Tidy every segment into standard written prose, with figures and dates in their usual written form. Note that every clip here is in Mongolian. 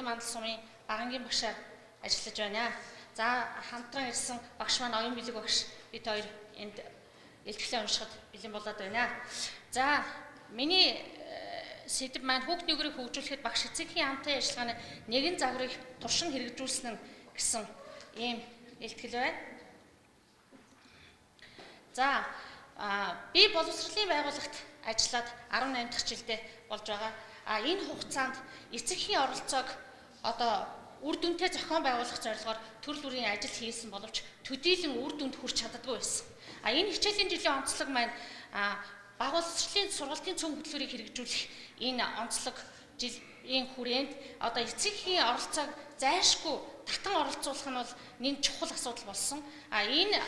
Мандал сумын багангийн багшаар ажиллаж байна. За хамтран ирсэн багш маань Оюун Билэг багш, бид хоёр энд илтгэлээ уншихад бэлэн болоод байна. За миний сэдэв маань хүүхдийн өгрийг хөгжүүлэхэд багш эцэгхийн хамтын ажиллагааны нэгэн загварыг туршин хэрэгжүүлсэн нь гэсэн ийм илтгэл байна. За би боловсролын байгууллагт ажиллаад 18 дахь жилдээ болж байгаа. А энэ хугацаанд эцэгхийн оролцоог одоо үр дүнтэй зохион байгуулах зорилгоор төрөл бүрийн ажил хийсэн боловч төдийлөн үр дүнд хүрч чаддаггүй байсан. А энэ хичээлийн жилийн онцлог маань боловсролын сургалтын цөм хөтөлбөрийг хэрэгжүүлэх энэ онцлог жилийн хүрээнд одоо эцэгхийн оролцоог зайлшгүй татан оролцуулах нь бол нэг чухал асуудал болсон. А энэ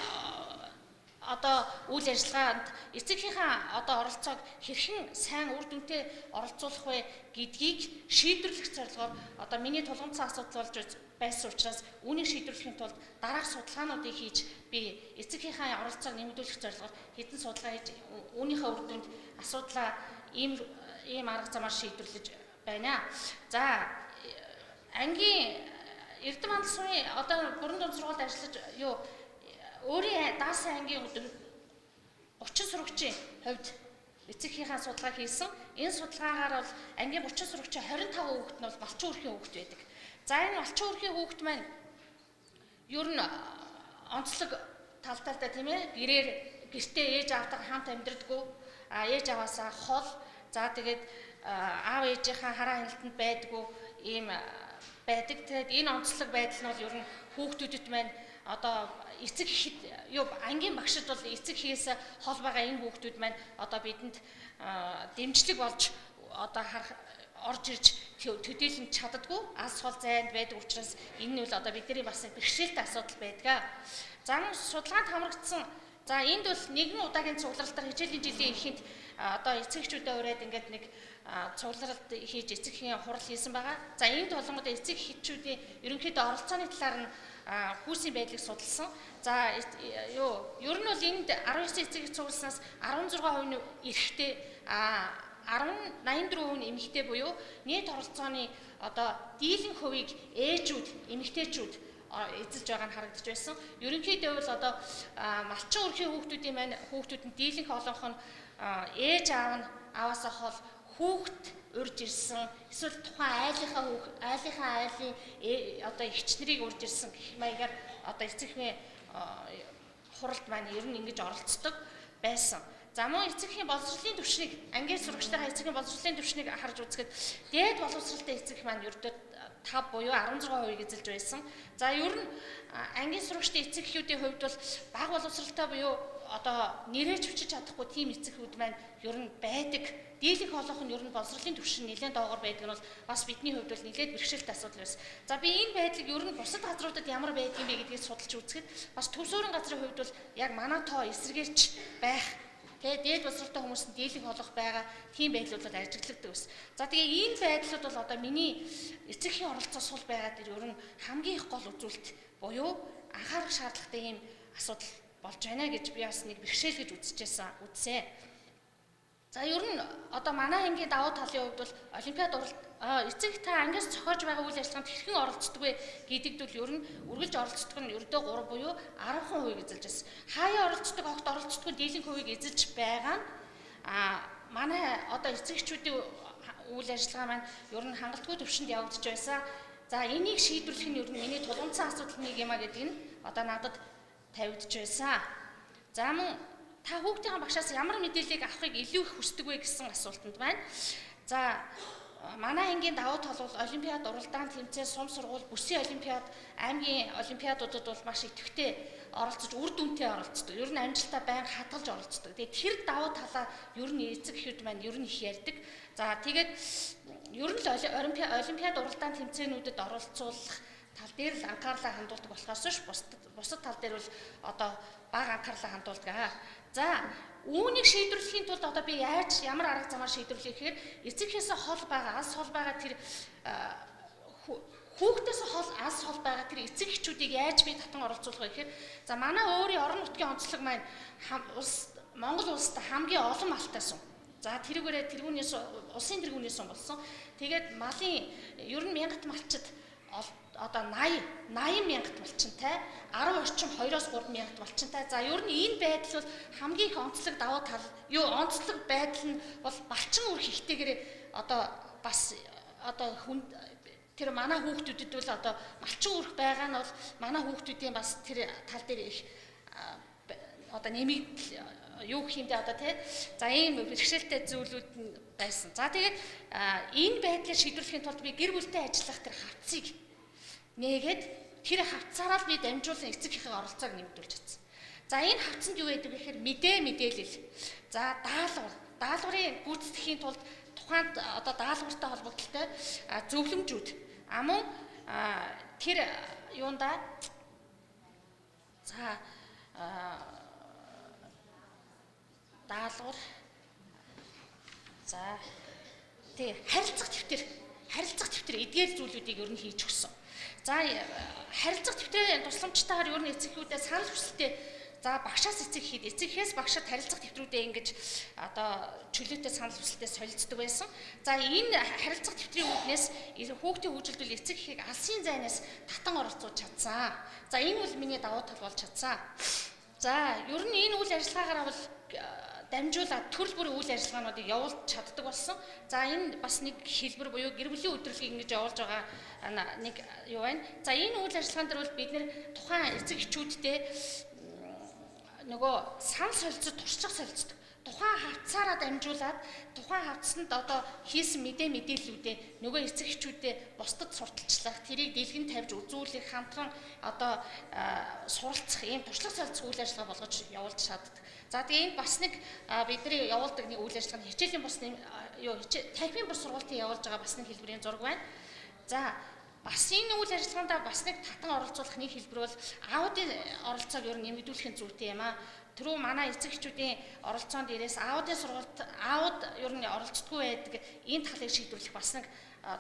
одоо үйл ажиллагаанд эцэгийнхээ одоо оролцоог хэрхэн сайн үр дүнтэй оролцуулах вэ гэдгийг шийдвэрлэх зорилгоор одоо миний тулгамдсан асуудал болж байсан учраас үүнийг шийдвэрлэхийн тулд дараах судалгаануудыг хийж би эцэгийнхээ оролцоог нэмэгдүүлэх зорилгоор хэдэн судалгаа хийж үүнийхээ үр дүнд асуудлаа ийм арга замаар шийдвэрлэж байна. За ангийн Эрдэнэ Мандал сумын одоо бүрэн дунд сургуульд ажиллаж юу өөрийн даасан ангийн 30 сурагчийн хувьд эцэгийнхээ судалгаа хийсэн. Энэ судалгаагаар бол ангийн 30 сурагчийн 25 хүүхэд нь бол малчин өрхийн хүүхэд байдаг. За энэ малчин өрхийн хүүхэд маань ер нь онцлог талтай л да, тийм ээ. Гэрээр гэртээ ээж аавтайгаа хамт амьдрдаггүй. А ээж аваасаа хол. За тэгээд аав ээжийнхээ хараа хяналтанд байдгүй ийм байдаг. Тэгээд энэ онцлог байдал нь бол ер нь хүүхдүүдэд маань одоо эцэг юу ангийн багшид бол эцэг хийээс хол байгаа энэ хүүхдүүд маань одоо бидэнд дэмжлэг болж одоо харах орж ирж төдийлөн чаддаггүй алс хол зайд байдаг учраас энэ нь бол одоо бидний бас бэрхшээлтэй асуудал байдаг. За судалгаанд хамрагдсан. За энд бол нэгэн удаагийн цугларалтаар хичээлийн жилийн эхэнд одоо эцэг эхчүүдээ ураад ингээд нэг цугларалт хийж эцэг эхийн хурал хийсэн байгаа. За энд болонгод эцэг эхчүүдийн ерөнхийдөө оролцооны талаар нь хүүсийн байдлыг судалсан. За юу ер нь бол энд 19 эцэг эх цугласнаас 16% нь эрэгтэй, 84% нь эмэгтэй буюу нийт оролцооны одоо дийлэн хувийг ээжүүд, эмэгтэйчүүд эзэлж байгаа нь харагдаж байсан. Ерөнхийдөө бол одоо малчин өрхийн хүүхдүүдийн маань хүүхдүүд нь дийлэнх олонх нь ээж аав нь аваасаа хол хүүхд урьж ирсэн, эсвэл тухайн айлынхаа хүүхд, айлынхаа айлын одоо эгч нарыг урьж ирсэн гэх маягаар одоо эцэгхийн хуралд маань ер нь ингэж оролцдог байсан. За мөн эцэгхийн боловсролын түвшнийг ангийн сурагчдын эцэгхийн боловсролын түвшнийг харж үзэхэд дээд боловсролтой эцэг маань ердөө 5 буюу 16% эзэлж байсан. За ер нь ангийн сурагчдын эцэг эхүүдийн хувьд бол бага боловсролтой буюу одоо нэрэж бичиж чадахгүй тийм эцэг эхүүд маань ер нь байдаг. Дийлэнх олонх нь ер нь боловсролын түвшин нэлээд доогоор байдаг нь бол бас бидний хувьд бол нэлээд бэрхшээлтэй асуудал байсан. За би энэ байдлыг ер нь бусад газруудад ямар байдаг юм бэ гэдгийг судалж үзэхэд бас төв суурин газрын хувьд бол яг манай тоо эсэргээрч байх. Тэгээ дээд боловсролтой хүмүүс нь дийлэнх олох байгаа тийм байдлууд бол ажиглагддаг байсан. За тэгээ энэ байдлууд бол одоо миний эцэгхийн оролцоо сул байгаа дээр ер нь хамгийн их гол үзүүлэлт буюу анхаарах шаардлагатай ийм асуудал болж байна гэж би бас нэг бэрхшээл гэж үзчихсэн үзсэн. За ер нь одоо манай ангийн давуу талын хувьд бол олимпиад уралд эцэг та ангиас зохиож байгаа үйл ажиллагаанд хэрхэн оролцдог вэ гэдэгт бол ер нь үргэлж оролцдог нь ердөө 3 буюу 10% эзэлж байсан. Хаяа оролцдог огт оролцдоггүй дийлэнх хувийг эзэлж байгаа нь манай одоо эцэг эхчүүдийн үйл ажиллагаа маань ер нь хангалтгүй түвшинд явагдаж байсан. За энийг шийдвэрлэх нь ер нь миний тулгамдсан асуудал нэг юм а гэдэг нь одоо надад тавигдж байсан. За мөн та хүүхдийн багшаас ямар мэдээллийг авахыг илүү их хүсдэг вэ гэсэн асуултанд байна. За манай ангийн давуу тал бол олимпиад, уралдаан, тэмцээн, сум сургууль, бүсийн олимпиад, аймгийн олимпиадуудад бол маш идэвхтэй оролцож, үр дүнтэй оролцдог. Ер нь амжилтаа байнга хадгалж оролцдог. Тэгээд тэр давуу талаа ер нь эцэг эхүүд маань ер нь их ярьдаг. За тэгээд ер нь л олимпиад, уралдаан, тэмцээнүүдэд оролцуулах тал дээр л анхаарлаа хандуулдаг болохоос ш бусад тал дээр бол одоо бага анхаарлаа хандуулдаг. За үүнийг шийдвэрлэхийн тулд одоо би яаж ямар арга замаар шийдвэрлэх гэхээр эцэг эхээс хол байгаа, алс хол байгаа тэр хүүхдээс хол алс хол байгаа тэр эцэг эхчүүдийг яаж би татан оролцуулах вэ гэхээр за манай өөрийн орон нутгийн онцлог маань улс Монгол улсад хамгийн олон малтай сум. За тэрүүгээрээ тэргүүний улсын тэргүүний сум болсон. Тэгээд малын ер нь мянгат малчид одоо 80 мянгат малчинтай, 10 орчим 2-оос 3 мянгат малчинтай. За ер нь энэ байдал бол хамгийн их онцлог давуу тал, юу онцлог байдал нь бол малчин үр ихтэйгээр одоо бас одоо хүн тэр манай хүүхдүүдэд бол одоо малчин үрх байгаа нь бол манай хүүхдүүдийн бас тэр тал дээр их одоо нэмэгдэл юу гэх юм бэ одоо тий. За ийм бэрхшээлтэй зүйлүүд нь байсан. За тэгээд энэ байдлыг шийдвэрлэхийн тулд би гэр бүлтэй ажиллах тэр хавцыг нээгээд тэр хавцаараа л би дамжуулан эцэг эхийн оролцоог нэмэгдүүлж чадсан. За энэ хавцанд юу байдаг вэ гэхээр мэдээлэл. За даалгавар. Даалгаврын гүйцэтгэхийн тулд тухайн одоо даалгавартай холбогдлолтой зөвлөмжүүд. А мөн тэр юунда за даалгавар за тий харилцах тэмдэгтэр эдгээр зүйлүүдийг ер нь хийж өгсөн. За харилцах тэмдэгтэрийн тусламжтайгаар ер нь эцэг эхүүдээ санал хүсэлтээ за багшаас эцэг ихэд эцэг эхээс багшид харилцах тэмдэгтрүүдээ ингэж одоо чөлөөтэй санал хүсэлтээ солилцдог байсан. За энэ харилцах тэмдэгтрийн үүднээс хүүхдийн хөгжилд эцэг эхийг алсын зайнаас татан оролцуулж чадсан. За энэ бол миний давуу тал болж чадсан. За ер нь энэ үйл ажиллагаагаар бол дамжуулаад төрөл бүрийн үйл ажиллагаануудыг явуулж чаддаг болсон. За энэ бас нэг хэлбэр буюу гэр бүлийн удирдлагыг ингэж явуулж байгаа нэг юу байна. За энэ үйл ажиллагаан дээр бол бид нэр тухайн эцэг эхчүүдтэй нөгөө санал солилцож туршлага солилцдог. Тухайн хавцаараа дамжуулаад тухайн хавцсанд одоо хийсэн мэдээллүүдээ нөгөө эцэг эхчүүдээ бусдад сурталчлах, тэрийг дэлгэн тавьж үзүүлэх, хамтран одоо суралцах ийм туршлага солилцох үйл ажиллагаа болгож явуулж чаддаг. За тэгээ энд бас нэг бидний явуулдаг нэг үйл ажиллагаа нь хичээлийн бус юу тархины бус сургуулийн явуулж байгаа бас нэг хэлбэрийн зураг байна. За бас энэ үйл ажиллагаанд бас нэг татан оролцуулах нэг хэлбэр бол аудын оролцоог ер нь нэмэгдүүлэхийн зүйтэй юм аа. Түрүү манай эцэг эхчүүдийн оролцоонд ирээс аудын сургуульд аауд ер нь оролцдоггүй байдаг энэ талыг шийдвэрлэх бас нэг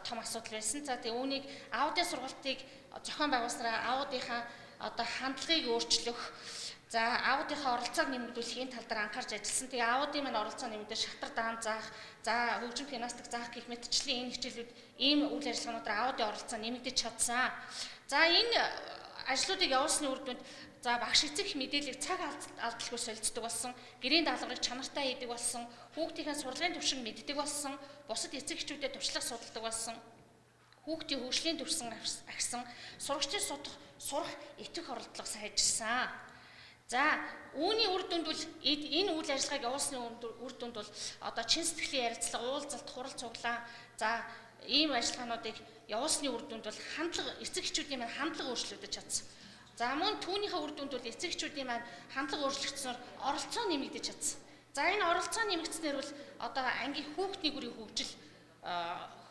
том асуудал байсан. За тэгээ үүнийг аудын сургалтыг зохион байгуулснараа аудынхаа одоо хандлагыг өөрчлөх, за аудынхаа оролцоог нэмэгдүүлэх энэ тал дээр анхаарч ажилласан. Тэгээ аудын маань оролцоо нэмэгдэж шатар даан заах, за хөгжим гимнастик заах гэх мэтчлийн энэ хичээлүүд ийм үйл ажиллагаануудаар аудын оролцоо нэмэгдэж чадсан. За энэ ажлуудыг явуулсны үр дүнд за багш эцэг их мэдээллийг цаг алдалгүй солилцдог болсон, гэрийн даалгаврыг чанартай хийдэг болсон, хүүхдийнхээ сурлагын түвшин мэддэг болсон, бусад эцэг эхчүүдэд туршлага судалдаг болсон, хүүхдийн хөгжлийн түвшин агсан, сурагчдын сурах итгэх оролдлого сайжирсан. За үүний үр дүнд бол энэ үйл ажиллагааг явуулсны үр дүнд бол одоо чин сэтгэлийн ярилцлага, уулзалт, хурал цуглаан, за ийм ажиллагаануудыг явуулсны үр дүнд бол хандлага эцэг эхчүүдийн маань хандлага өөрчлөгдөж чадсан. За мөн түүнийхээ үр дүнд бол эцэг эхчүүдийн маань хандлага өөрчлөгдснөөр оролцоо нэмэгдэж чадсан. За энэ оролцоо нэмэгдснээр бол одоо ангийн хүүхдний бүрийн хөгжил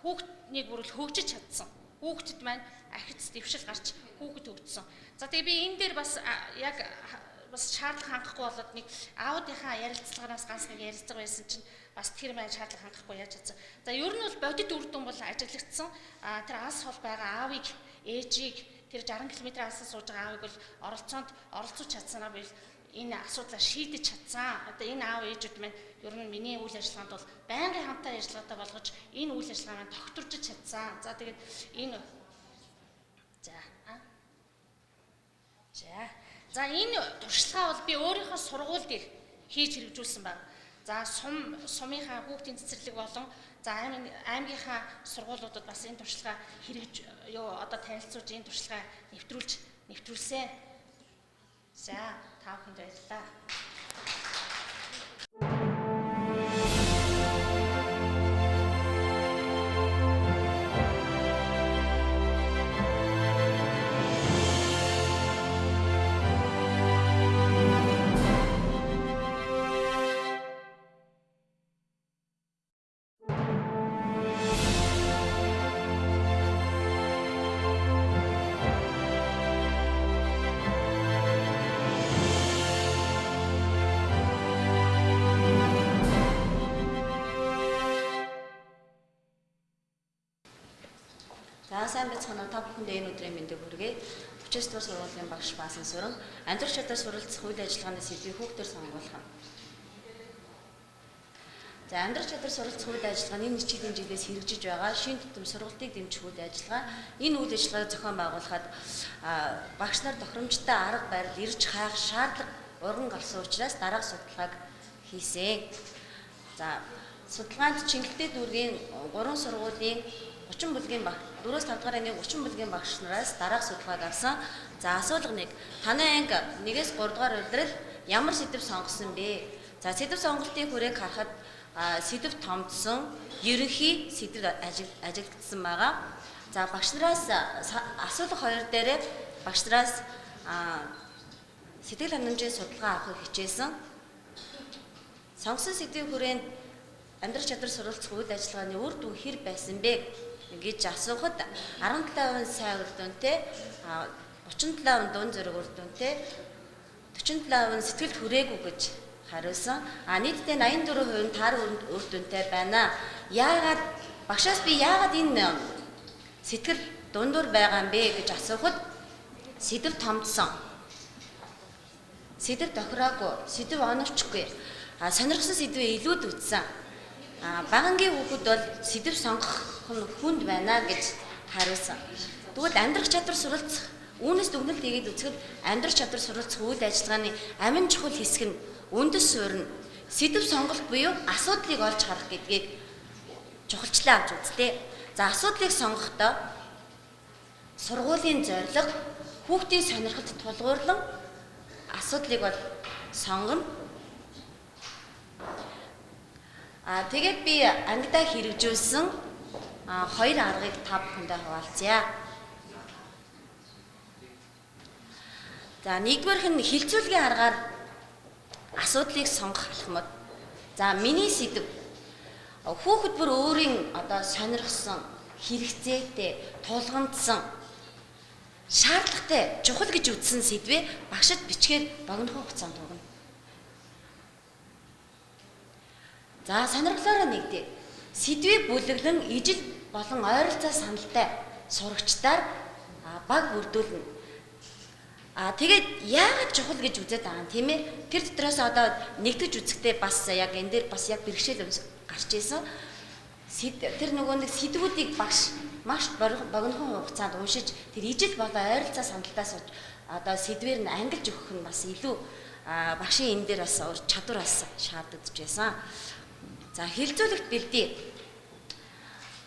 хүүхдний бүр хөгжиж чадсан. Хүүхдэд маань ахиц дэвшил гарч хүүхэд хөгжсөн. За тэгээ би энэ дээр бас яг бас шаардлага хангахгүй болоод нэг аудынхаа ярилцлаганаас ганц нэг ярилцлага байсан чинь бас тэр маань шаардлага хангахгүй яаж чадсан. За ер нь бол бодит үр дүн бол ажиглагдсан. Тэр алс хол байгаа аавыг, ээжийг тэр 60 км алсан сууж байгаа аавыг бол оролцоонд оролцуулж чадсанаа би энэ асуудлаа шийдэж чадсан. Одоо энэ аав ээжүүд маань ер нь миний үйл ажиллагаанд бол байнгын хамтаа ажиллагаатай болгож энэ үйл ажиллагаа маань тогтворж чадсан. За тэгээд энэ за энэ туршлагаа бол би өөрийнхөө сургууль дээр хийж хэрэгжүүлсэн байна. За сумынхаа хүүхдийн цэцэрлэг болон за аймгийнхаа сургуулиудад бас энэ туршлага хэрэгж юу одоо танилцуулж энэ туршлагаа нэвтрүүлсэн. За та бүхэнд баярлалаа. За сайн байцгаана уу, та бүхэндээ энэ өдрийн мэндийг хүргэе. 39 дугаар сургуулийн багш Баасан Сүрэн амьдрах чадвар суралцах үйл ажиллагааны сэдвийг хүүхдээр сонгуулах. За амьдрах чадвар суралцах үйл ажиллагаа энэ хичээлийн жилээс хэрэгжиж байгаа шин тутам сургалтыг дэмжих үйл ажиллагаа энэ үйл ажиллагааг зохион байгуулахад багш нар тохиромжтой арга барил ирж хайх шаардлага урган гарсан учраас дараах судалгааг хийсэн. За судалгаанд Чингэлтэй дүүргийн 3 сургуулийн 30 бүлгийн багш 4-5 дугаар ангийн 30 бүлгийн багш нараас дараах судалгааг авсан. За асуулга 1. Танай анги 1-ээс 3 дугаар улирал ямар сэдэв сонгосон бэ? За сэдэв сонголтын хүрээг харахад сэдэв томдсон, ерөнхий сэдэв ажиглагдсан байгаа. За багш нараас асуулга 2 дээрээ багш нараас сэтгэл ханамжийн судалгаа авахыг хичээсэн. Сонгосон сэдвийн хүрээнд амьдрах чадвар суралцах үйл ажиллагааны үр дүн хэр байсан бэ гэж асуухад 17% сайн үр дүнтэй, 37% дунд зэрэг үр дүнтэй, 47% сэтгэлд хүрээгүй гэж хариулсан. Нийтдээ 84% нь таар үр дүнтэй байна. Яагаад багшаас би яагаад энэ сэтгэл дундуур байгаа юм бэ гэж асуухад сэдэв томдсон, сэдэв тохироогүй, сэдэв оновчгүй, сонирхсан сэдвээ илүүд үзсэн. Багангийн хүүхэд бол сэдэв сонгох нь хүнд байна гэж хариулсан. Тэгвэл амьдрах чадвар суралцах, үүнээс дүгнэлт хийгээд үзэхэд амьдрах чадвар суралцах үйл ажиллагааны амин чухал хэсэг нь үндэс суурь нь сэдэв сонголт буюу асуудлыг олж харах гэдгийг чухалчлан авч үзлээ. За асуудлыг сонгохдоо сургуулийн зорилго, хүүхдийн сонирхолд тулгуурлан асуудлыг бол сонгоно. Тэгээд би ангидаа хэрэгжүүлсэн хоёр аргыг та бүхэндээ хуваалцъя. За нэгдүгээрх нь хилцүүлгийн аргаар асуудлыг сонгох алхмууд. За миний сэдэв хүүхэд бүр өөрийн одоо сонирхсон, хэрэгцээтэй, тулгамдсан, шаардлагатай, чухал гэж үзсэн сэдвээ багшид бичгээр богинохон хугацаанд өгнө. За сонирхлоороо нэгдээ. Сэдвийг бүлэглэн ижил болон ойролцоо саналтай сурагчдаар баг бүрдүүлнэ. Тэгээд яагаад чухал гэж үзээд байгаа юм тийм ээ? Тэр дотроос одоо нэгтгэж үзэхдээ бас яг энэ дээр бас яг бэрхшээл гарч ирсэн. Тэр нөгөө нэг сэдвүүдийг багш маш богинохон хугацаанд уншиж тэр ижил болон ойролцоо саналтаас одоо сэдвээр нь ангилж өгөх нь бас илүү багшийн энэ дээр бас чадвар бас шаардагдаж байсан. За хилцүүлэгт бэлдээ.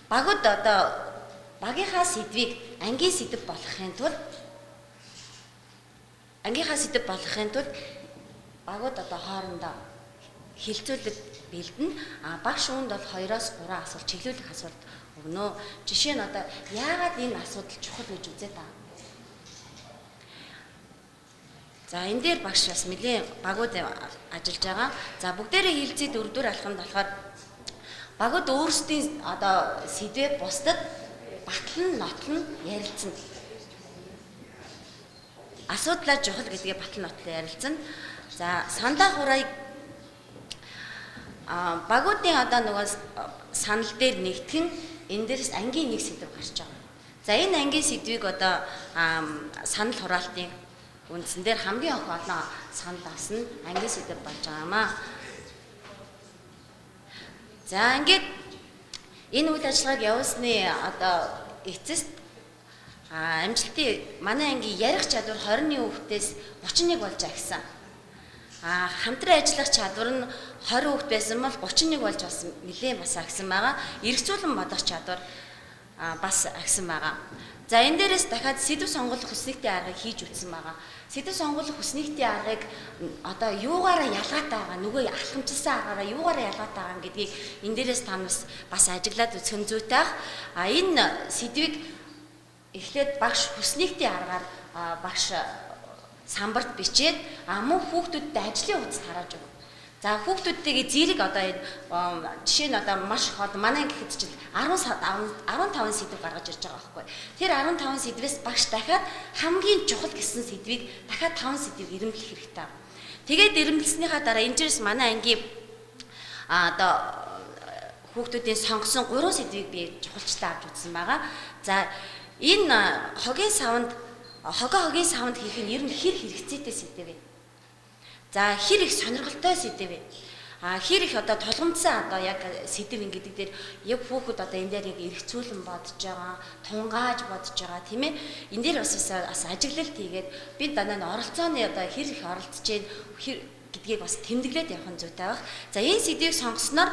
Багууд одоо багийнхаа сэдвийг ангийн сэдэв болгохын тулд багууд одоо хоорондоо хилцүүлэг бэлдэнэ. Багш үүнд бол 2-оос 3 асуулт чиглүүлэх асуулт өгнө. Жишээ нь одоо яагаад энэ асуудал чухал гэж үзээд байгаа. За энэ дээр багш бас нэлээн багууд ажиллаж байгаа. За бүгдээрээ хилцээ дөрөвдүгээр алхамд болохоор багууд өөрсдийн одоо сэдвээ бусдад батлан нотлон ярилцсан. Асуудлаа чухал гэдгээ батлан нотлон ярилцсан. За саналаа хурааг багуудын одоо нөгөө санал дээр нэгтгэн энэ дээрс ангийн нэг сэдэв гарч байгаа. За энэ ангийн сэдвийг одоо санал хураалтын үндсэн дээр хамгийн их олон санал авсан ангийн сэдэв болж байгаа юм аа. За ингээд энэ үйл ажиллагааг явуулсны одоо эцэст амжилтын манай ангийн ярих чадвар 21 хүүхдээс 31 болж агсан. Хамтран ажиллах чадвар нь 20 хүүхд байсан бол 31 болж бас нэлээд бас агсан байгаа. Эргцүүлэн бодох чадвар бас агсан байгаа. За энэ дээрээс дахиад сэдэв сонгох хүснэгтийн аргыг хийж үтсэн байгаа. Сэдэв сонгох хүснэгтийн аргыг одоо юугаараа ялгаатай байгаа, нөгөө алхамчилсан аргаараа юугаараа ялгаатай байгаа гэдгийг энэ дээрээс та бас ажиглаад үзэх нь зүйтэй ах. Энэ сэдвийг эхлээд багш хүснэгтийн аргаар багш самбарт бичээд мөн хүүхдүүдтэй ажлын хуудас тарааж өгнө. За хүүхдүүдтэйгээ зэрэг одоо энэ жишээ нь одоо маш их олон манай анги гэхэд чинь 15 сэдэв гаргаж ирж байгаа байхгүй. Тэр 15 сэдвээс багш дахиад хамгийн чухал гэсэн сэдвийг дахиад 5 сэдвийг эрэмблэх хэрэгтэй. Тэгээд эрэмблэснийхаа дараа энэ чирээс манай ангийн одоо хүүхдүүдийн сонгосон 3 сэдвийг би чухалчлаа авч үзсэн байгаа. За энэ хогийн савнд хогоо хогийн савнд хийх нь ер нь хэр хэрэгцээтэй сэдэв вэ? За хэр их сонирхолтой сэдэв вэ? Хэр их одоо тулгамдсан одоо яг сэдэв гэдэг дээр яг хүүхэд одоо энэ дээр яг эргцүүлэн бодож байгаа, тунгааж бодож байгаа, тийм ээ. Энэ дээр бас бас ажиглалт хийгээд би дандаа нь оролцооны одоо хэр их оролцож гин гэдгийг бас тэмдэглээд явах нь зүйтэй байх. За энэ сэдвийг сонгосноор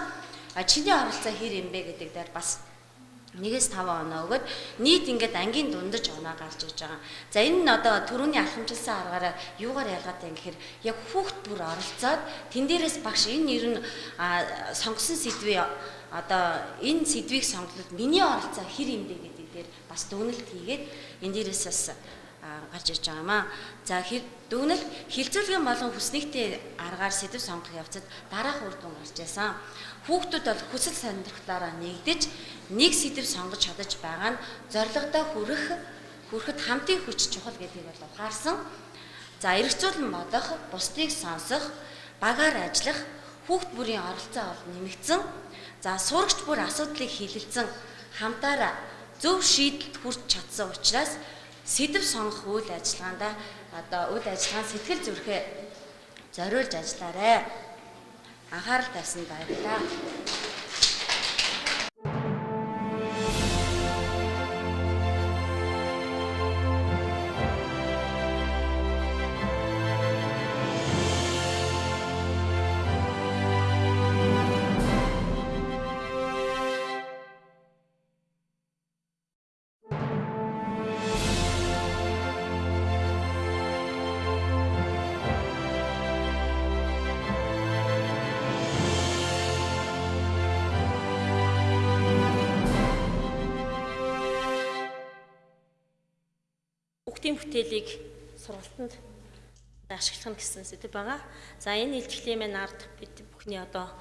чиний оролцоо хэр юм бэ гэдэг дээр бас 1-5 оноо өгөөд нийт ингээд ангийн дундаж оноо гарч иж байгаа. За энэ нь одоо түрүүний алхамжилсан аргаараа юугаар ялгаатай юм гэхээр яг хүүхд бүр оролцоод тэн дээрээс багш энэ ер нь сонгосон сэдвийн одоо энэ сэдвийг сонголоод миний оролцоо хэр юм бэ гэдэг дээр бас дүгнэлт хийгээд энэ дээрээс бас гарч иж байгаа юм аа. За дүгнэлт хилцүүлгийн болон хүснэгтийн аргаар сэдэв сонгох явцад дараах үр дүн гарч ирсэн. Хүүхдүүд бол хүсэл сонирхлоороо нэгдэж нэг сэдэв сонгож чадаж байгаа нь зорилгодоо хүрэхэд хамтын хүч чухал гэдгийг бол ухаарсан. За эргцүүлэн бодох, бусдыг сонсох, багаар ажиллах, хүүхд бүрийн оролцоо бол нэмэгдсэн. За сурагч бүр асуудлыг хилэлцэн хамтаараа зөв шийдэлд хүрч чадсан учраас сэдэв сонгох үйл ажиллагаанд одоо үйл ажиллагаанд сэтгэл зүрхээ зориулж ажиллаарай. Анхаарал тавьсанд баярлалаа. Хүүхдийн бүтээлийг сургалтанд ашиглах нь гэсэн сэдэв байгаа. За энэ илтгэлийн маань ард бид бүхний одоо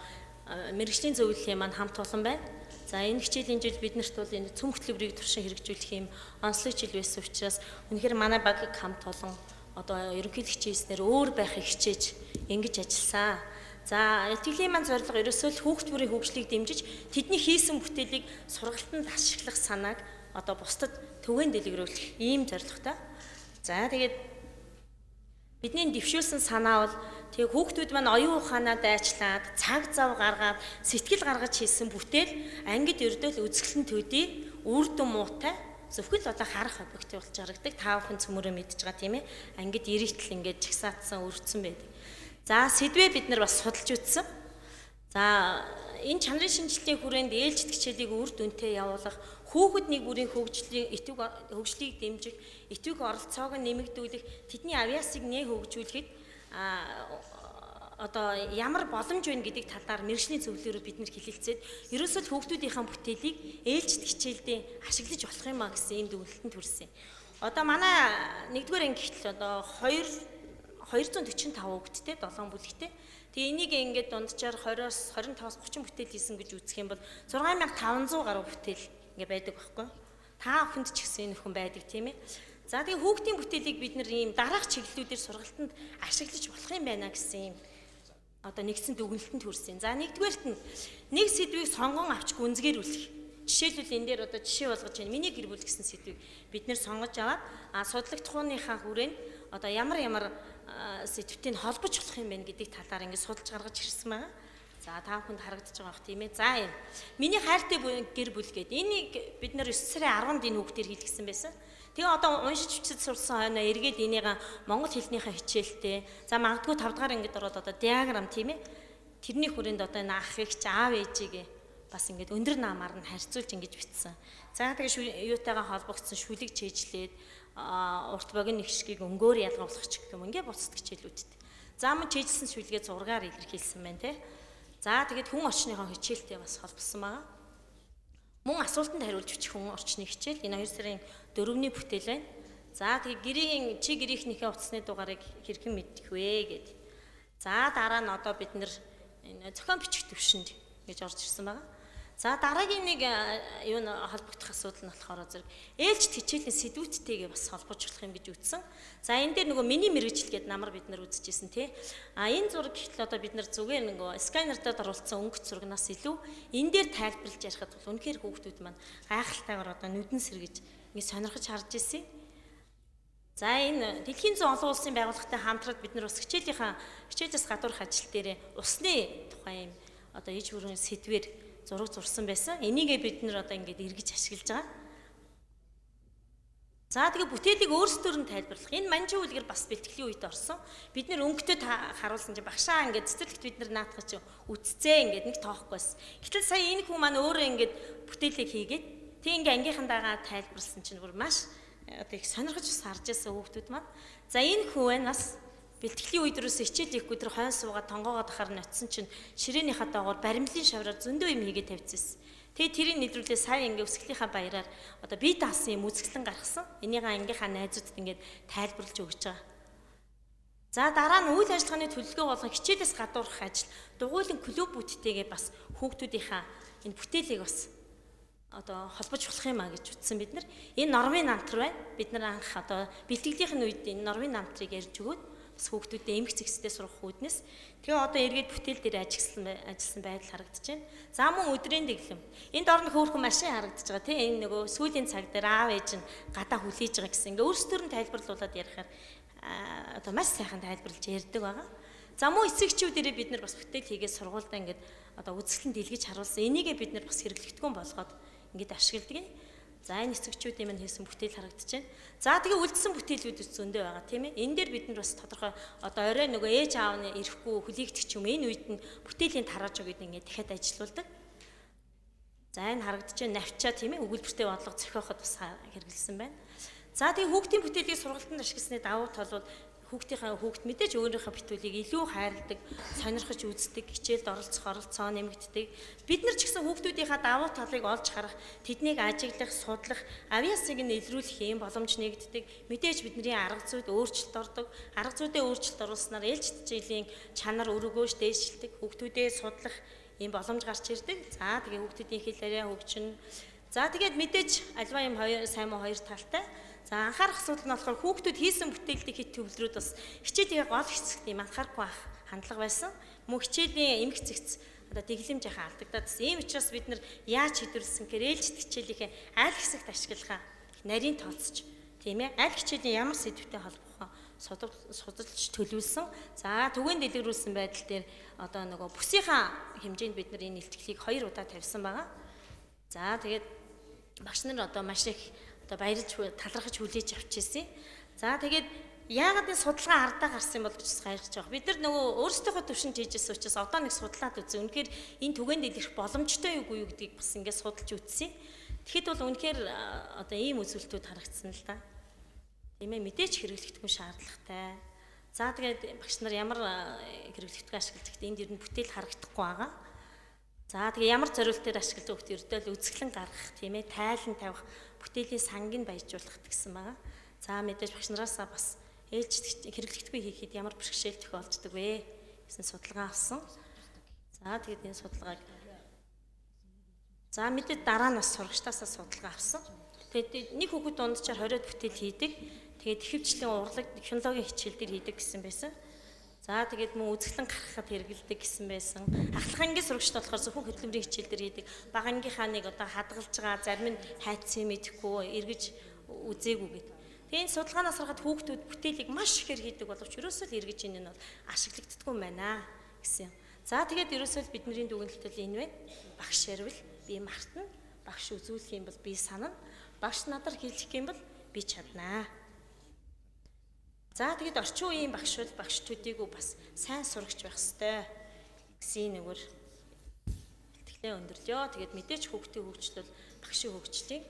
мэргэжлийн зөвлөлийн маань хамт олон байна. За энэ хичээлийн жил биднэрт бол энэ цөм хөтөлбөрийг туршин хэрэгжүүлэх юм онцлог жил байсан учраас үнэхээр манай баг хамт олон одоо ерөнхийлөгч хийснээр өөр байхыг хичээж ингэж ажилласан. За илтгэлийн маань зорилго ерөөсөө л хүүхд бүрийн хөгжлийг дэмжиж тэдний хийсэн бүтээлийг сургалтанд ашиглах санааг одоо бусдад төвөн дэлгэрүүлэх ийм зорилготой. За тэгээд бидний дэвшүүлсэн санаа бол тэг хүүхдүүд маань оюун ухаанаа дайчлаад цаг зав гаргаад сэтгэл гаргаж хийсэн бүтээл ангид ердөөл үзэсгэлэн төдий үр дүн муутай зөвхөн л одоо харах объект болж харагдаг. Та бүхэн цөмөрөө мэдж байгаа тийм ээ. Ангид ирээтэл ингээд жагсаадсан өрцөн байдаг. За сэдвээ бид нар бас судалж үзсэн. За энэ чанарын шинжилгээний хүрээнд ээлжит хичээлийг үр дүнтэй явуулах, хүүхэд нэг бүрийн хөгжлийг хөгжлийг дэмжих, итгэх оролцоог нь нэмэгдүүлэх, тэдний авьяасыг нэ хөгжүүлэхэд одоо ямар боломж байна гэдэг талаар мэргэжлийн зөвлөлөөр бид нэр хэлэлцээд ерөөсөө л хүүхдүүдийнхээ бүтээлийг ээлжит хичээлдээ ашиглаж болох юм а гэсэн ийм дүгнэлтэнд хүрсэн. Одоо манай нэгдүгээр анги гэтэл одоо 245 хүүхэдтэй 7 бүлэгтэй. Тэгээ энийг ингээд дунджаар 20-оос 25-аас 30 бүтээл хийсэн гэж үзэх юм бол 6500 гаруй бүтээл ингээ байдаг байхгүй. Та бүхэнд ч гэсэн энэ хүн байдаг тийм ээ. За тэгээ хүүхдийн бүтээлийг бид нэр ийм дараах чиглэлүүдээр сургалтанд ашиглаж болох юм байна гэсэн ийм одоо нэгдсэн дүгнэлтэнд хүрсэн. За нэгдүгээрт нь нэг сэдвийг сонгон авч гүнзгийрүүлэх. Жишээлбэл энэ дээр одоо жишээ болгож байна. Миний гэр бүл гэсэн сэдвийг бид нэр сонгож аваад судлагдахууныхаа хүрээнд одоо ямар ямар сэдвтийг холбож болох юм байна гэдэг талаар ингээд судалж гаргаж ирсэн байгаа. За та бүхэнд харагдаж байгаа бох тийм ээ. За энэ миний хайртай гэр бүл гээд энийг бид нэр 9 сарын 10-нд энэ хүүхдээр хийлгэсэн байсан. Тэгээ одоо уншиж бичиж сурсан хойноо эргээд энийг монгол хэлнийхээ хичээлтэй. За магадгүй 5 дугаар ангид ороод одоо диаграм тийм ээ. Тэрний хүрээнд одоо энэ ах эгч аав ээжигээ бас ингээд өндөр наамаар нь харьцуулж ингэж бичсэн. За тэгээ юутайгаа холбогдсон шүлэг чийжлээд урт богино нэгшгийг өнгөөр ялгуулах ч гэх юм ингээ буцдаг хичээлүүдтэй. За мөн чийжсэн шүлгээ зургаар илэрхийлсэн байна те. За тэгээд хүн орчныхоо хичээлтэй бас холбосон байгаа. Мөн асуултанд хариулж бичих хүн орчны хичээл энэ 2 сарын 4-ний бүтээл байна. За тэгээд гэрийн чи гэрийнхнийхээ утасны дугаарыг хэрхэн мэдэх вэ гэд. За дараа нь одоо бид нэр энэ зохион бичих төвшөнд гэж орж ирсэн байгаа. За дараагийн нэг юу холбогдох асуудал нь болохоор зэрэг ээлжит хичээлийн сэдвүүдтэйгээ бас холбож болох юм гэж үзсэн. За энэ дээр нөгөө миний мэргэжил гэдэг намар бид нар үзчихсэн тий. А энэ зураг гэхэл одоо бид нар зүгээр нөгөө сканердад оруулсан өнгөт зурагнаас илүү энэ дээр тайлбарлаж ярихад бол үнэхээр хүүхдүүд маань гайхалтайгаар одоо нүдэн сэргэж ингэ сонирхож харж ирсэн. За энэ дэлхийн зүүн олон улсын байгууллагатай хамтраад бид нар бас хичээлээс гадуурх ажил дээр усны тухай юм одоо иж бүрэн сэдвэр зураг зурсан байсан. Энийгээ бид нар одоо ингээд эргэж ашиглаж байгаа. За тэгээ бүтээлийг өөрсдөр нь тайлбарлах. Энэ манжин үлгэр бас бэлтгэлийн үед орсон. Бид нэр өнгөтэй харуулсан чинь багшаа ингээд цэцэрлэгт бид нар наадах чинь үтцээ ингээд нэг тоохгүйсэн. Гэтэл сая энэ хүн маань өөрөө ингээд бүтээлийг хийгээд тэг ингээд ангийнхан дагаа тайлбарласан чинь бүр маш одоо их сонирхож бас харж байсан хүүхдүүд маань. За энэ хүн байна бас бэлтгэлийн үед юусэн хичээл хийхгүй тэр хойн суугаад тонгоогоод ахаар нь очисон чинь ширээнийхаа доогоор баримлын шавраар зөндөө юм хийгээд тавьчихсан. Тэгээ тэрийг нэдрүүлээ сая ингээ өсгөлийнхаа баяраар одоо бие даасан юм үзэсгэлэн гаргасан. Энийгээ ангийнхаа найзуудад ингээд тайлбарлаж өгч байгаа. За дараа нь үйл ажиллагааны төлөвлөгөө болон хичээлээс гадуурх ажил дугуйлан клуб бүттэйгээ бас хүүхдүүдийнхаа энэ бүтээлийг бас одоо холбож болох юм а гэж утсан бид нар. Энэ нормын намтар байна. Бид нар анх одоо бэлтгэлийнх нь үед энэ нормын намтрыг ярьж өгөөд бас хүүхдүүдэд эмх зэгстэй сурах үүднээс тэгээ одоо эргээд бүтээл дээр ажилласан байдал харагдаж байна. За мөн өдрийн дэглэм. Энд орно хөөрхөн машин харагдаж байгаа тийм энэ нөгөө сүүлийн цаг дээр аав ээж нь гадаа хүлээж байгаа гэсэн. Ингээ өөрсдөр нь тайлбарлуулад ярихаар одоо маш сайхан тайлбарлаж ярьдаг байгаа. За мөн эцэгчүүдэрээ бид нар бас бүтээл хийгээд сургуульдаа ингээд одоо үзэсгэлэн дэлгэж харуулсан. Энийгээ бид нар бас хэрэглэгдэхүүн болгоод ингээд ашигладаг. За энэ эцэгчүүдийн минь хийсэн бүтээл харагдаж байна. За тэгээ үлдсэн бүтээлүүд зөндөө байгаа тийм ээ. Энэ дээр бид нар бас тодорхой одоо орой нөгөө ээж аав нь ирэхгүй хүлээгдэх ч юм энэ үед нь бүтээлийн тарааж өгöd ингээд дахиад ажилуулдаг. За энэ харагдаж байна навчаа тийм ээ өгүүлбэртэй бодлого зохиоход бас хэрэглэсэн байна. За тэгээ хүүхдийн бүтээлийг сургалтанд ашигласны давуу тал бол хүүхдийнхээ хүүхд мэдээж өөрийнхөө бүтээлийг илүү хайрладаг, сонирхож үздэг, хичээлд оролцох оролцоо нэмэгддэг. Бид нар ч гэсэн хүүхдүүдийнхээ давуу талыг олж харах, тэднийг ажиглах, судлах, авьяасыг нь илрүүлэх юм боломж нэгддэг. Мэдээж бидний арга зүйд өөрчлөлт ордог. Арга зүйдээ өөрчлөлт оруулснаар ээлжит хичээлийн чанар өргөөж дээшилдэг, хүүхдүүдээ судлах юм боломж гарч ирдэг. За тэгээ хүүхдүүдийн хэл яриа хөгжинэ. За тэгээд мэдээж альва юм хоёр сайн муу хоёр талтай. За анхаарах асуудал нь болохоор хүүхдүүд хийсэн бүтээлдийг хит төвлөрүүд бас хичээлийн гол хэсэгт юм анхаарахгүй байх хандлага байсан. Мөн хичээлийн эмх зэгц одоо дэглэмж яхаа алдагдаад байсан. Ийм учраас бид нар яаж шийдвэрлсэн гэхээр ээлжит хичээлийнхээ аль хэсэгт ашиглахаа нарийн тооцож тийм ээ аль хичээлийн ямар сэдвтэй холбох судалж төлөвлөсөн. За түгээн дэлгэрүүлсэн байдал дээр одоо нөгөө бүсийнхаа хэмжээнд бид нар энэ илтгэлийг 2 удаа тавьсан байгаа. За тэгээд багш нар одоо маш их одоо баярлж талархаж хүлээж авч ирсэн. За тэгээд яагаад энэ судалгаа ардаа гарсан бол гэж гайхаж байгаа. Бид нар нөгөө өөрсдийнхөө төвшөнд хийжсэн учраас одоо нэг судлаад үзсэн. Үнэхээр энэ түгээн дэлгэрэх боломжтой юу үгүй юу гэдгийг бас ингээд судалж үзсэн. Тэгэхэд бол үнэхээр одоо ийм үзүүлэлтүүд харагдсан л да. Тийм ээ мэдээж хэрэглэгдэхүүн шаардлагатай. За тэгээд багш нар ямар хэрэглэгдэхүүн ашигладаг гэхэд энд ер нь бүтээл харагдахгүй байгаа. За тэгээ ямар зориултаар ашигладаг хөхт ердөө л үзэсгэлэн гаргах тийм ээ тайлан тавих бүтээлийн сангийг баяжуулах гэсэн байгаа. За мэдээж багш нараасаа бас ээлжит хэрэглэгдэхүүн хийхэд ямар бэрхшээл тохиолддог вэ гэсэн судалгаа авсан. За тэгээд энэ судалгааг за мэдээж дараа нь бас сурагчдаасаа судалгаа авсан. Тэгээд нэг хүүхэд дунджаар 20 бүтээл хийдэг. Тэгээд ихэвчлэн урлаг технологийн хичээл дээр хийдэг гэсэн байсан. За тэгээд мөн үзэсгэлэн гаргахад хэрэгэлдэг гэсэн байсан. Ахлах ангийн сурагчид болохоор зөвхөн хөдөлмөрийн хичээл дээр хийдэг. Бага ангийнхаа нэг одоо хадгалж байгаа, зарим нь хайцсан мэдэхгүй, эргэж үзээгүй гэдэг. Тэгээд энэ судалгаанаас харахад хүүхдүүд бүтээлийг маш ихээр хийдэг боловч ерөөсөө л эргэж энэ нь бол ашиглагддаггүй юм байна гэсэн юм. За тэгээд ерөөсөө л бидний дүгнэлт бол энэ байна. Багш ярил би мартна. Багш үзүүлэх юм бол би санана. Багш надаар хэлэх юм бол би чаднаа. За тэгэд орчин үеийн багш бол багш төдийгүй бас сайн сурагч байх ёстой гэсэн нэгөр бэлтгэлээ өндөрлөё. Тэгээд мэдээж хүүхдийн хөгжил бол багшийн хөгжлийн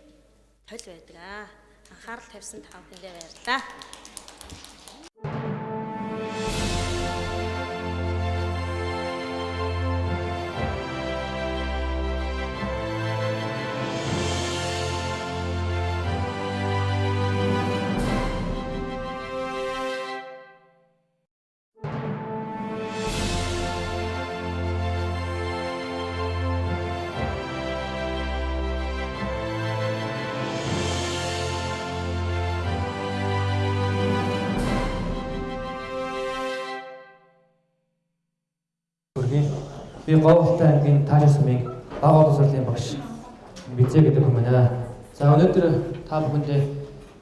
толь байдаг аа. Анхаарал тавьсан та бүхэндээ баярлалаа. Би Говьлтай аймгийн Тааши сумын бага боловсролын багш Бизээ гэдэг хүн байна. За өнөөдөр та бүхэндээ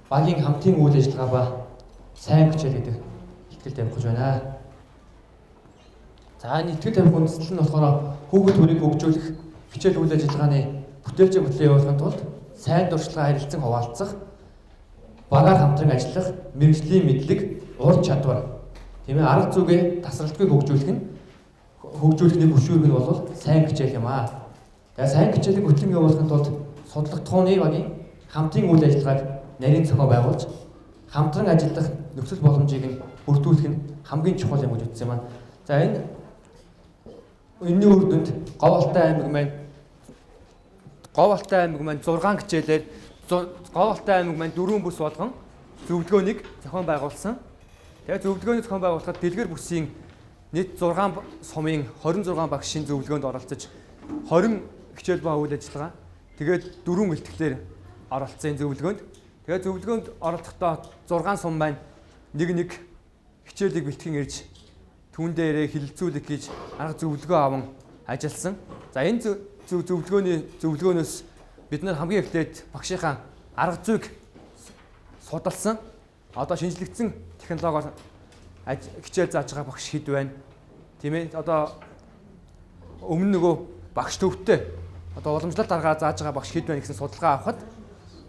багийн хамтын үйл ажиллагаа ба сайн хичээл гэдэг ихтгэл тавих гэж байна. За энэ ихтгэл тавих үндэслэл нь болохоор хүүхэд хүрийг хөгжүүлэх хичээл үйл ажиллагааны бүтээлчийн хөтлөө явуулахын тулд сайн туршлага харилцан хуваалцах, багаар хамтран ажиллах, мэргэжлийн мэдлэг, ур чадвар, тийм ээ, арга зүгээ тасралтгүй хөгжүүлэх нь хөгжүүлэх нэг хөшүүрэг нь бол сайн хичээл юм аа. Тэгээ сайн хичээлийг хөтлөн явуулахын тулд судлагдахууны багийн хамтын үйл ажиллагааг нарийн зохион байгуулж хамтран ажиллах нөхцөл боломжийг нь бүрдүүлэх нь хамгийн чухал юм гэж үзсэн юм аа. За энэний үр дүнд Говьалтай аймаг маань 6 хичээлээр Говьалтай аймаг маань 4 бүс болгон зөвлөгөөнийг зохион байгуулсан. Тэгээ зөвлөгөөний зохион байгуулахад Дэлгэр бүсийн нийт 6 сумын 26 багшийн зөвлөгөөнд оролцож 20 хичээл ба үйл ажиллагаа, тэгээд 4 илтгэлээр оролцсон зөвлөгөөнд. Тэгээд зөвлөгөөнд оролцохдоо 6 сум маань нэг нэг хичээлийг бэлтгэн ирж түүн дээрээ хилэлцүүлэх гэж арга зөвлөгөө аван ажилласан. За энэ зөвлөгөөнөөс бид нар хамгийн эхлээд багшийнхаа арга зүйг судалсан. Одоо шинжлэгдсэн технологиор хичээл зааж байгаа багш хэд байна? Тийм ээ. Одоо өмнө нөгөө багш төвтэй одоо уламжлалт аргаар зааж байгаа багш хэд байна гэсэн судалгаа авахад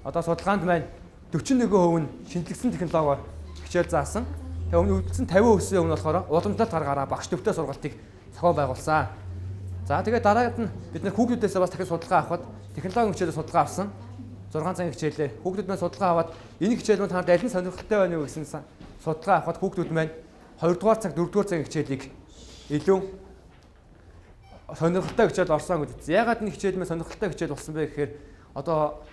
одоо судалгаанд маань 41% нь шинжлэгдсэн технологиор хичээл заасан. Тэгээ өмнө үлдсэн 59% нь болохоор уламжлалт аргаараа багш төвтэй сургалтыг зохион байгуулсан. За тэгээ дараад нь бид нэр хүүхдүүдээсээ бас дахин судалгаа авахад технологийн хичээлээр судалгаа авсан. 6 цагийн хичээлээр хүүхдүүд маань судалгаа аваад энэ хичээл маань танад аль нь сонирхолтой байна вэ гэсэн судалгаа авахад хүүхдүүд маань 2 дугаар цаг 4 дугаар цагийн хичээлийг илүү сонирхолтой хичээл орсон гэж үзсэн. Яагаад энэ хичээл маань сонирхолтой хичээл болсон бэ гэхээр одоо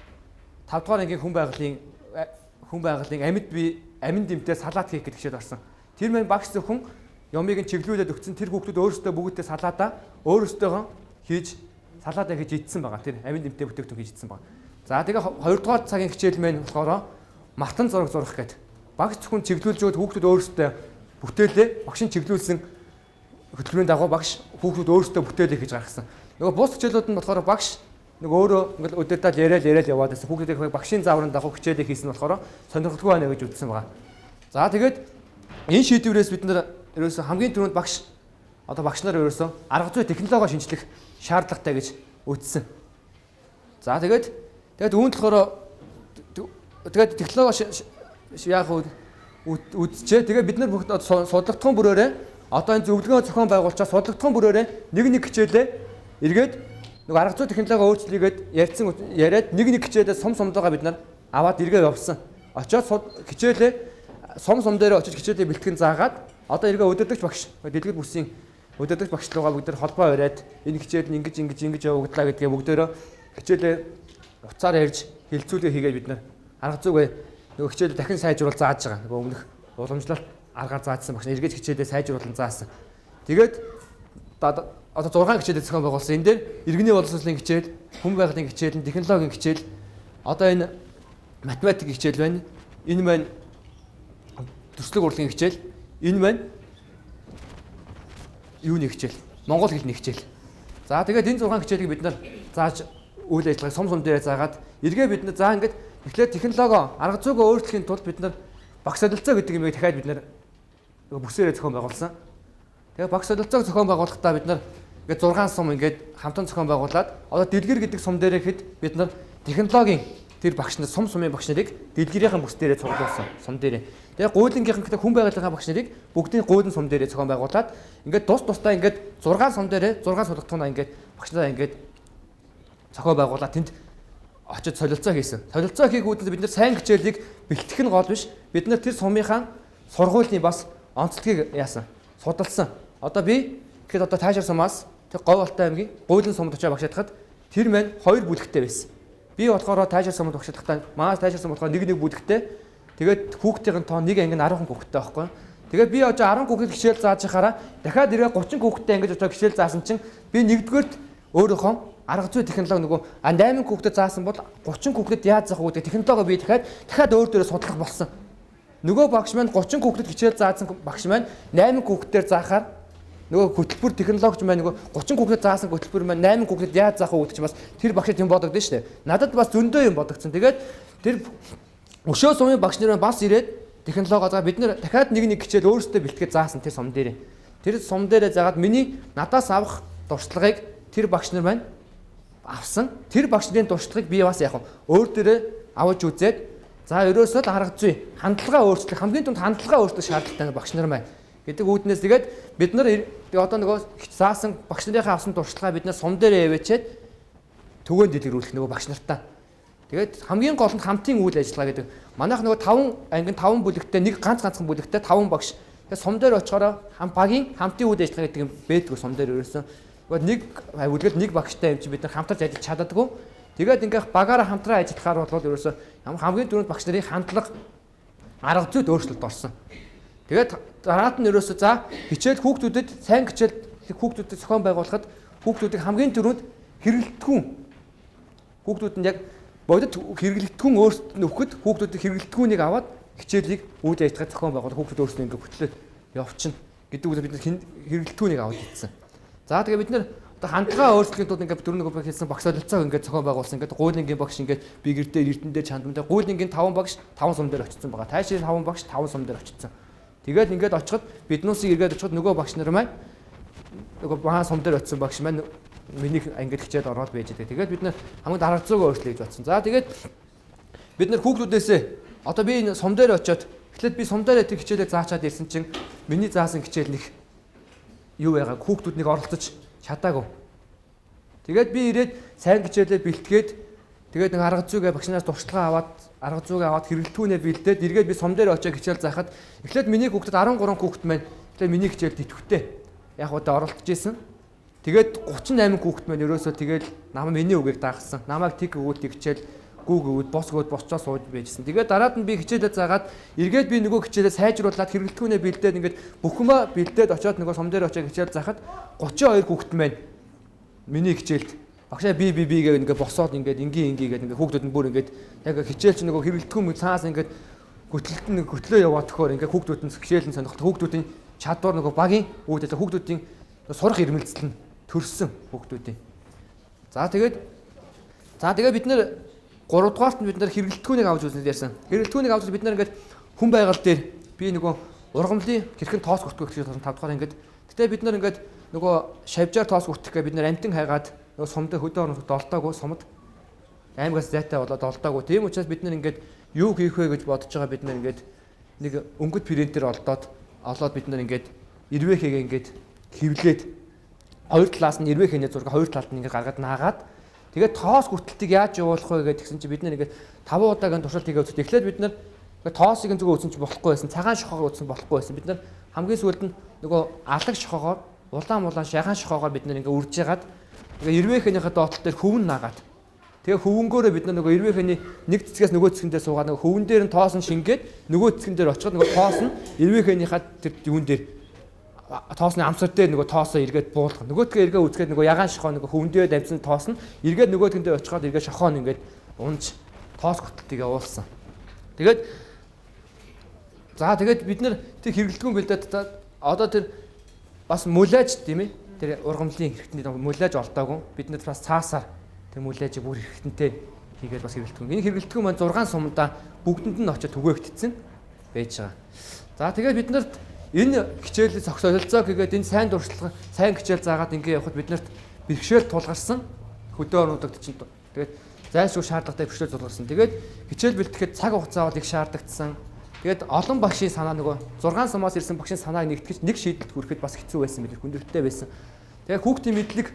5 дугаар ангийн хүн байгалийн амьд бие амин дэмтэй салаат хийх гэдэг хичээл орсон. Тэр маань багш зөвхөн юмыг нь чиглүүлээд өгсөн. Тэр хүүхдүүд өөрсдөө бүгдээ салаатаа өөрсдөөхөө хийж салаатаа хийж идсэн байгаа. Тэр амин дэмтэй бүтээгдэхүүн хийж идсэн байгаа. За тэгээ 2 дугаар цагийн хичээл маань болохоор мартан зураг зурах гэдэг. Багш зөвхөн чиглүүлж өгөөд хүүхдүүд өөрсдөө бүтээлээ багшийн чиглүүлсэн хөтөлбөрийн дагуу багш хүүхдүүд өөрсдөө бүтээлээ хийж гаргасан. Нөгөө бус хичээлүүд нь болохоор багш нөгөө өөрөө ингээл өдөртөл яриад яваад байсан. Хүүхдүүдийн багшийн зааврын дагуу хичээлээ хийсэн болохоор сонирхолтой байна гэж үзсэн байгаа. За тэгээд энэ шийдвэрээс бид нар ерөөсөө хамгийн түрүүнд багш одоо багш нар ерөөсөө арга зүй технологио шинжлэх шаардлагатай гэж үзсэн. За тэгээд үүнд болохоор тэгээд технологи яах вэ үзчихээ. Тэгээд бид нар бүгд судлагдахуун бүрөөрээ одоо энэ зөвлөгөө зохион байгуулчаа судлагдахуун бүрөөрээ нэг нэг хичээлээ эргээд нөгөө арга зүй технологи өөрчлөгээд яриад нэг нэг хичээлээ сум сумдгаа бид нар аваад эргээ явсан. Очоод хичээлээ сум сум дээр очиж хичээлээ бэлтгэн заагаад одоо эргээ өдөрдөгч багш Дэлгэр бүсийн өдөрдөгч багш руугаа бүгд холбоо бариад энэ хичээл нь ингэж ингэж ингэж явагдлаа гэдгээ бүгдээрөө хичээлээ уцаар ярьж хилцүүлгээ хийгээд бид нар арга зүгээ нөгөө хичээлээ дахин сайжруулах зааж байгаа. Нөгөө өмнөх уламжлалт аргаар заажсан багш эргэж хичээлээ сайжруулан заасан. Тэгээд одоо 6 хичээлээ зохион байгуулсан. Энэ дээр иргэний боловсролын хичээл, хүн байгалийн хичээл, технологийн хичээл, одоо энэ математик хичээл байна. Энэ маань төслөг урлагийн хичээл, энэ маань юуны хичээл, монгол хэлний хичээл. За тэгээд энэ 6 хичээлийг бид нар зааж үйл ажиллагааг сум сум дээрээ заагаад эргээ бид нар заа ингээд эхлээд технологи арга зүйгээ өөрчлөхийн тулд бид нар багш солилцоо гэдэг юмыг дахиад бид нар бүсээрээ зохион байгуулсан. Тэгээ багш солилцоог зохион байгуулахдаа бид нар ингээд 6 сум ингээд хамтан зохион байгуулад одоо Дэлгэр гэдэг сум дээрээ хэд бид нар технологийн тэр багш нар сум сумын багш нарыг Дэлгэрийн бүс дээрээ цуглуулсан сум дээрээ. Тэгээ гуйлангийнхан гэдэг хүн байгалийн багш нарыг бүгдийн гуйлан сум дээрээ зохион байгуулад ингээд тус тусдаа ингээд 6 сум дээрээ 6 сулгатуунаа ингээд багш нараа ингээд зохион байгуулад тэнд очиж солилцоо хийсэн. Солилцоо хийх үүднээс бид нар сайн хичээлийг бэлтгэх нь гол биш. Бид нар тэр сумынхаа сургуулийн бас онцлогийг яасан? Судалсан. Одоо би тэгэхэд одоо Таашир сумаас тэр Говьалтай аймгийн Гуйлан сумд очиж багшаадахад тэр маань 2 бүлэгтэй байсан. Би болохоор Таашир сумд багшаадахтаа манай Таашир сум болохоор нэг бүлэгтэй. Тэгээд хүүхдийн тоо нэг анги нь 10 хүүхэдтэй байхгүй. Тэгээд би очиж 10 хүүхдэд хичээл зааж яхаараа дахиад ирээ 30 хүүхэдтэй ангиж очиж хичээл заасан чинь би нэгдүгээрт өөрийнхөө арга зүй технологи нөгөө 8 хүүхдэд заасан бол 30 хүүхдэд яаж заах вэ гэдэг технологи би дахиад өөр дээрээ судлах болсон. Нөгөө багш маань 30 хүүхдэд хичээл заасан багш маань 8 хүүхдээр заахаар нөгөө хөтөлбөр технологич маань нөгөө 30 хүүхдэд заасан хөтөлбөр маань 8 хүүхдэд яаж заах вэ гэдэг чинь бас тэр багшид юм бодогдсон шүү дээ. Надад бас зөндөө юм бодогдсон. Тэгээд тэр өшөө сумын багш нар бас ирээд технологи заа бид нэр дахиад нэг хичээл өөрсдөө бэлтгээд заасан тэр сум дээрээ. Тэр сум дээрээ заагаад миний надаас авах туршлагыг тэр багш нар маань авсан. Тэр багш нарын туршлагыг би бас яг өөр дээрээ аваж үзээд за ерөөсөө л арга зүй хандлага өөрчлөх хамгийн түрүүнд хандлага өөрчлөх шаардлагатай багш нар маань гэдэг үүднээс тэгээд бид нар одоо нөгөө заасан багш нарынхаа авсан туршлагаа бид нар сум дээрээ яваачаад түгээн дэлгэрүүлэх нөгөө багш нартаа. Тэгээд хамгийн гол нь хамтын үйл ажиллагаа гэдэг. Манайх нөгөө 5 анги 5 бүлэгтээ нэг ганц ганцхан бүлэгтээ 5 багш. Тэгээд сум дээр очихороо хам багийн хамтын үйл ажиллагаа гэдэг юм бэдгүй сум дээр ерөөсөн. Тэгээд нэг бүлэгт нэг багштай юм чи бид нар хамтарч ажиллаж чаддаггүй. Тэгээд ингээл багаараа хамтран ажиллахаар бол ерөөсөө хамгийн түрүүнд багш нарын хандлага арга зүйд өөрчлөлт орсон. Тэгээд дараад нь ерөөсөө за хичээл хүүхдүүдэд сайн хичээл хүүхдүүдэд зохион байгуулахад хүүхдүүдийг хамгийн түрүүнд хэрэглэдэггүй хүүхдүүд нь яг бодит хэрэглэгдэхүүн өөрсдөд нь өгөхөд хүүхдүүдийг хэрэглэгдэхүүнийг аваад хичээлийг үйл ажиллагаа зохион байгуулах хүүхдүүд өөрсдөө ингээ хөтлөөд явчихна гэдэг үгээр бид нар хэрэглэгдэхүүнийг аваад ицсэн. За тэгээ бид нар одоо хандлагаа өөрчлөхийн тулд ингээ дөрөв нэг хэлсэн багш солилцоог ингээ зохион байгуулсан. Ингээ гуйлангийн багш ингээ би гэр дээр эрдэн дээр чандам дээр гуйлангийн 5 багш 5 сум дээр очсон байгаа. Таашийн 5 багш 5 сум дээр очсон. Тэгээд ингээд очиход биднүүсийг эргээд очиход нөгөө багш нар маань нөгөө бахан сум дээр очсон багш маань миний ангид хичээл ороод байж байгаа. Тэгээд бид нар хамгийн дарга зүйг өөрчлөе гэж бодсон. За тэгээд бид нар хүүхдүүдээсээ одоо би энэ сум дээр очиод эхлээд би сум дээр тэр хичээлээ заачаад ирсэн чинь миний заасан хичээл нэг юу байгааг хүүхдүүд нэг оролцож чадаагүй. Тэгээд би ирээд сайн хичээлээ бэлтгээд тэгээд нэг арга зүйгээ багшнаас туршлага аваад арга зүйгээ аваад хэрэглэтгүүнээ бэлдээд эргээд би сум дээр очиод хичээл заахад эхлээд миний хүүхдүүд 13 хүүхэд маань эхлээд миний хичээлд идэвхтэй. Яг удаа оролцож исэн. Тэгээд 38 хүүхэд маань ерөөсөө тэгэл намайг миний үгийг дагсан. Намайг тэг өгөөд тэгчээл гүү гөвд бос гөвд босчоо сууж байжсэн. Тэгээд дараад нь би хичээлээ заагаад эргээд би нөгөө хичээлээ сайжруулад хэрэглэтгүүнээ бэлдээд ингээд бүхмээ бэлдээд очиод нөгөө сум дээр очиод хичээл заахад 32 хүүхэд маань миний хичээлд багшаа би би би гэх ингээд босоод ингээд энгийн энгийн гэдэг ингээд хүүхдүүд нь бүр ингээд яг хичээл чинь нөгөө хэрэглэтгүүн цаас ингээд хөтлөлт нь хөтлөө яваад төхөөр ингээд хүүхдүүд нь хичээл нь сонирхолтой хүүхдүүдийн чадвар нөгөө багийн үйл ажиллагаа хүүхдүүдийн сурах эрмэлзэл нь төрсөн хүүхдүүдийн. За тэгээд бид нэр 3 дугаарт нь бид нэр хэрэглэтгүүнийг авч үзнэ ярьсан. Хэрэглэтгүүнийг авч бид нэр ингээд хүн байгаль дээр би нөгөө ургамлын хэрхэн тоос хүртэх гэж 5 дугаар ингээд гэтээ бид нэр ингээд нөгөө шавжаар тоос хүртэх гэж бид нэр амтан хайгаад нөгөө сумд хөдөө орнод долдоогүй сумд аймагаас зайтай болоод долдоогүй. Тийм учраас бид нэр ингээд юу хийх вэ гэж бодож байгаа бид нэр ингээд нэг өнгөт принтер олдоод олоод бид нэр ингээд ирвэхээгээ ингээд хевлээд хоёр талаас нь ирвэхээний зураг хоёр талд нь ингээд гаргаад наагаад тэгээд тоос хүртэлтийг яаж явуулах вэ гэж тэгсэн чинь бид нэр ингээд 5 удаагийн туршилт хийгээ үзсэн. Тэгэхээр бид нэр тоосыг зүгээр үзсэн чинь болохгүй байсан. Цагаан шохоогоор үзсэн болохгүй байсан. Бид нэр хамгийн сүүлд нь нөгөө алаг шохоогоор улаан шагаан шохоогоор бид нэр ингээд үрж ягаад тэгээ ирвэхэнийхээ доотлол дээр хөвөн наагаад тэгээ хөвөнгөөрөө бид нар нөгөө ирвэхээний нэг цэцгээс нөгөө цэцгэн дээр суугаад нөгөө хөвөн дээр нь тоос нь шингээд нөгөө цэцгэн дээр очиход нөгөө тоос нь ирвэхэнийхээ тэр юун дээр тоосны амсар дээр нөгөө тоосоо эргээд буулгах. Нөгөөдгөө эргээ үзгээд нөгөө ягаан шохоо нөгөө хөвөн дээр дамжсан тоос нь эргээд нөгөөдгөн дээр очиход эргээ шохоо нь ингээд унж тоос хөтөлтийг явуулсан. Тэгээд за тэгээд бид нар тэр хэрэглэдгүүн бэлдээд одоо тэр бас мулаж тийм ээ тэр ургамлын хэрэгтний мулаж олдоогүй. Бид нар бас цаасаар тэр мулажийг бүр хэрэгтэнтэй хийгээд бас хэрэглэдгүүн. Энэ хэрэглэдгүүн маань 6 сумдаа бүгдэнд нь очиж түгээгдсэн байж байгаа. За тэгээд бид нарт энэ хичээлийг солилцоо хийгээд энэ сайн туршлага, сайн хичээл заагаад ингэ явхад бид нарт бэрхшээл тулгарсан хөдөө орнуудад чинь тэгээд зайлшгүй шаардлагатай бэрхшээл тулгарсан. Тэгээд хичээл бэлтгэхэд цаг хугацаа бол их шаардагдсан. Тэгээд олон багшийн санаа нөгөө 6 сумаас ирсэн багшийн санааг нэгтгэж нэг шийдэлд хүрэхэд бас хэцүү байсан бид хүндрэлтэй байсан. Тэгээд хүүхдийн мэдлэг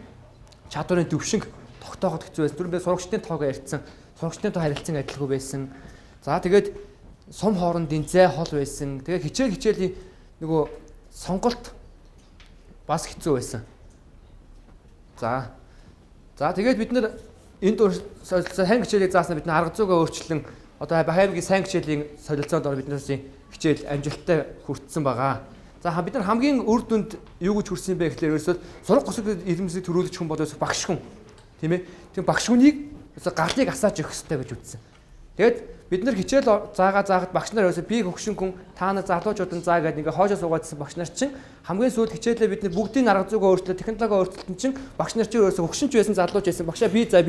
чадварын төвшинг тогтооход хэцүү байсан. Түрүүн би сурагчдын тоог ярьсан. Сурагчдын тоо харилцан адилгүй байсан. За тэгээд сум хоорондын зай хол байсан. Тэгээд хичээлийн нөгөө сонголт бас хэцүү байсан. За тэгээд бид нар энэ сайн хичээлийг заасан бид нар арга зүйгээ өөрчлөн одоо Бахаймгийн сайн хичээлийн солилцоонд ор бидний хичээл амжилттай хүртсэн байгаа. За бид нар хамгийн үр дүнд юу гэж хүрсэн бэ гэхлээр ерөөсөө сурах госог ирэмсийг төрүүлж хүн бол багш хүн. Тийм ээ. Тийм багш хүнийг ерөөсөө галыг асааж өгөх ёстой гэж үзсэн. Тэгээд бид нар хичээл заагаад багш нар ерөөсөө би хөгшин хүн та нар залуучууд нь заа гэдэг ингээ хоошоо суугаадсан багш нар чинь хамгийн сүүлд хичээлээ бид нар бүгдийн арга зүйгээ өөрчлөлт технологи өөрчлөлтөн чинь багш нар чинь ерөөсөө хөгшинч байсан залууч байсан багшаа би заа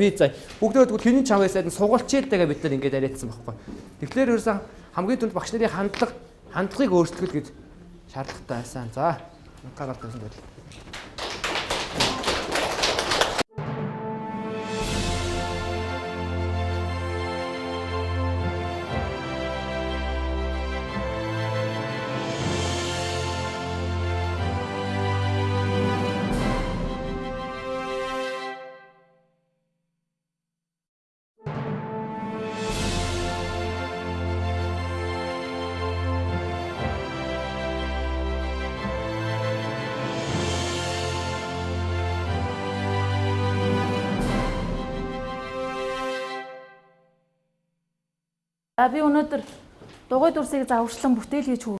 бүгдөө тэгвэл хинэн чам байсаад нь сургалчээ л дэгээ бид нар ингээд яриадсан байхгүй. Тэгэхээр ерөөсөө хамгийн түрүүнд багш нарын хандлага Хандлагыг өөрчлөх гэж шаардлагатай байсан. За, анхаарал тавьсан баярлалаа. За би өнөөдөр дугуй дүрсийг зааварчлан бүтээл хийж